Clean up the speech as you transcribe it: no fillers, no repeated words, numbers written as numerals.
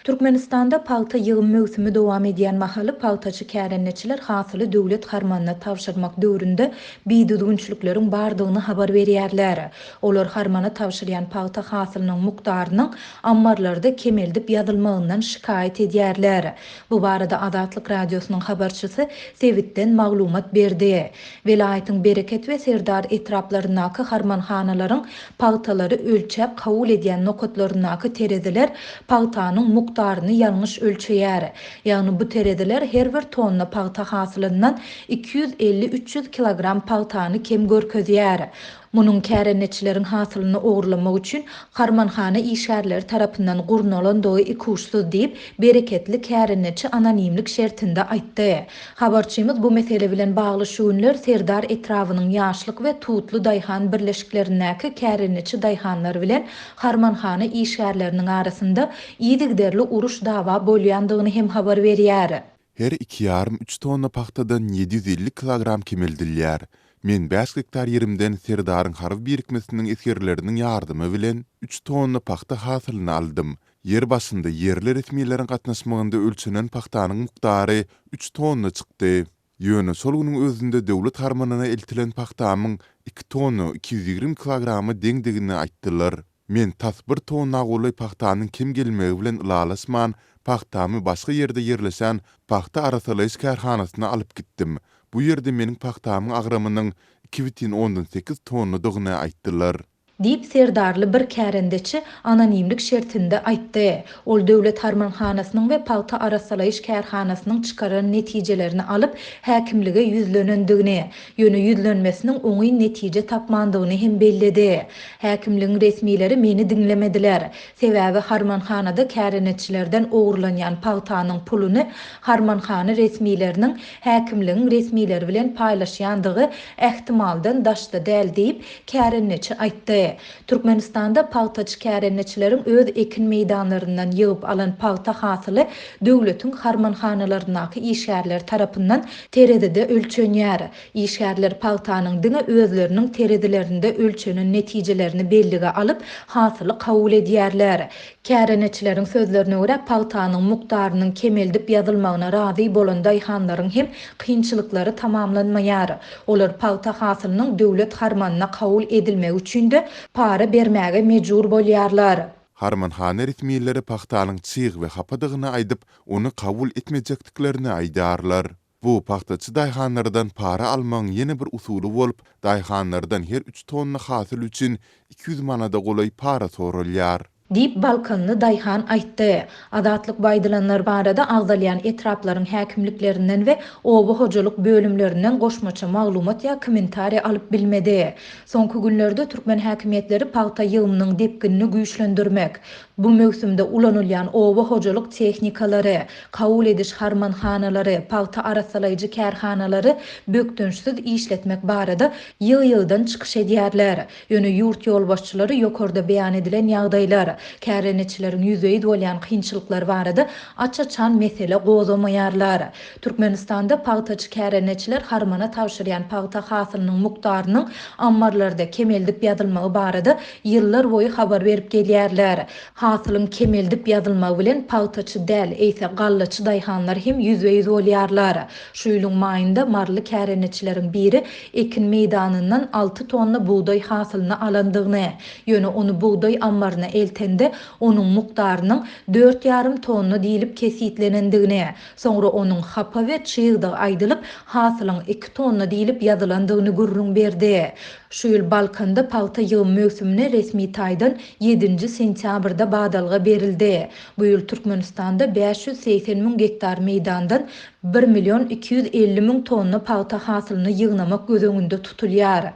Türkmenistanda pagta ýygym möwsümi dowam edýän mahaly pagtaçy kärendeçiler hasyly döwlet harmanyna tabşyrmak döwründe bidüzgünçilikleriň bardygyny habar berýärler. Olar harmana tabşyrýan pagta hasylynyň mukdarynyň ammarlarda kemeldip ýazylmagyndan şikaýat edýärler. Bu barada Azatlyk Radiosynyň habarçysy sebitden maglumat berdi. Welaýatyň Bereket we Serdar etraplaryndaky harmanhanalaryň pagtalary ölçäp kabul edýän nokatlaryndaky tereziler pagtanyň mukdaryny ýalňyş ölçeýär. Ýagny bu tereziler her bir tonna pagta hasylyndan 250-300 kilogram pagtany kem görkezýär. Munuň kärendeçileriň hasylyny ogurlamak üçin harmanhana işgärleri tarapyndan gurnalandygy ikuçsuz diýip, bereketli kärendeçi anonimlik şertinde aýtdy. Habarçymyz bu mesele bilen bagly şu günler Serdar etrabynyň Ýaşlyk we Tutly daýhan birleşiklerindäki kärendeçi daýhanlar bilen harmanhana işgärleriniň arasynda yzygiderli uruş-dawa bolýandygyny hem habar berýär. Her iki ýarym-üç tonna pagtadan 750 kilogram kemeldilýär. Men bäş gektar ýerimden Serdaryň harby birikmesiniň esgerleriniň ýardamy bilen üç tonna pagta hasylyny aldym. Ýer başynda ýerli resmileriň gatnaşmagynda ölçenen pagtanyň mukdary üç tonna çykdy. Ýöne şol günüň özünde döwlet harmanyna eltilen pagtamyň iki tonna 220 kilograma deňdigini aýtdylar. Men tas bir tonna golaý pagtanyň kem gelmegi bilen ylalaşman, pagtamy başga ýerde ýerleşen pagta arassalaýyş kärhanasyna alyp gitdim. Bu ýerde meniň pagtamyň agramynyň 2,8 tonnadygyny aýtdylar. Diýip, serdarly bir kärendeçi anonimlik şertinde aýtdy. Ol döwlet harmanhanasynyň we pagta arassalaýyş kärhanasynyň çykaran netijelerini alyp, häkimlige ýüzlenendigini, ýöne ýüzlenmesiniň oňyn netije tapmandygyny hem belledi. Häkimligiň resmileri meni diňlemediler. Sebäbi harmanhanada kärendeçilerden ogurlanýan pagtanyň puluny harmanhana resmileriniň häkimligiň resmileri bilen paýlaşýandygy ähtimaldan daşda däl diýip, kärendeçi aýtdy. Türkmenistanda pagtaçy kärendeçileriň öz ekin meýdanlaryndan ýygyp alan pagta hasyly döwletiň harmanhanalaryndaky işgärler tarapyndan terezide ölçenýär. Işgärler pagtanyň diňe özleriniň terezilerinde ölçenen netijelerini bellige alyp, hasyly kabul edýärler. Kärendeçileriň sözlerine görä, pagtanyň mukdarynyň kemeldip ýazylmagyna razy bolan daýhanlaryň hem kynçylyklary tamamlanmaýar. Olar pagta hasylynyň döwlet harmanyna kabul edilmegi üçin-de para bermäge mejbur bolýarlar. Harmanhana resmileri pagtanyň çyg we hapadygyny aýdyp, ony kabul etmejekdiklerini aýdýarlar. Bu pagtaçy daýhanlardan para almagyň ýene bir usuly bolup, daýhanlardan her üç tonna hasyl üçin 200 manada golaý para soralýar. Diýip, balkanly daýhan aýtdy. Azatlyk bu aýdylanlar barada agzalýan etraplaryň häkimliklerinden we oba hojalyk bölümlerinden goşmaça maglumat ýa kommentariý alyp bilmedi. Soňky günlerde türkmen häkimiýetleri pagta ýygymynyň depginini güýçlendirmek, bu möwsümde ulanylýan oba hojalyk tehnikalary, kabul ediş harmanhanalary, pagta arassalaýjy kärhanalary bökdençsiz işletmek barada ýygy-ýygydan çykyş edýärler. Ýöne ýurt ýolbaşçylary ýokarda beýan edilen ýagdaýlar, kärendeçileriň ýüzbe-ýüz bolýan kynçylyklary barada aç-açan mesele gozgamaýarlar. Türkmenistanda pagtaçy kärendeçiler harmana tabşyrýan pagta hasylynyň mukdarynyň ammarlarda kemeldip ýazylmagy barada ýyllar boýy habar berip gelýärler. Hasylyň kemeldip ýazylmagy bilen pagtaçy däl, eýse gallaçy daýhanlar hem ýüzbe-ýüz bolýarlar. Şu ýylyň maýynda maryly kärendeçileriň biri ekin meýdanyndan alty tonna bugdaý hasylyny alandygyny, ýöne ony bugdaý ammaryna eltende, onuň mukdarynyň dört ýarym tonna diýlip kesgitlenendigini, soňra onuň hapa we çygdygy aýdylyp, hasylyň iki tonna diýlip ýazylandygyny gürrüň berdi. Şu ýyl Balkanda pagta ýygym möwsümine resmi taýdan ýedinji sentýabrda badalga berildi. Bu ýyl Türkmenistanda 580 müň gektar meýdandan bir million 250 müň tonna pagta hasylyny ýygnamak göz öňünde tutulýar.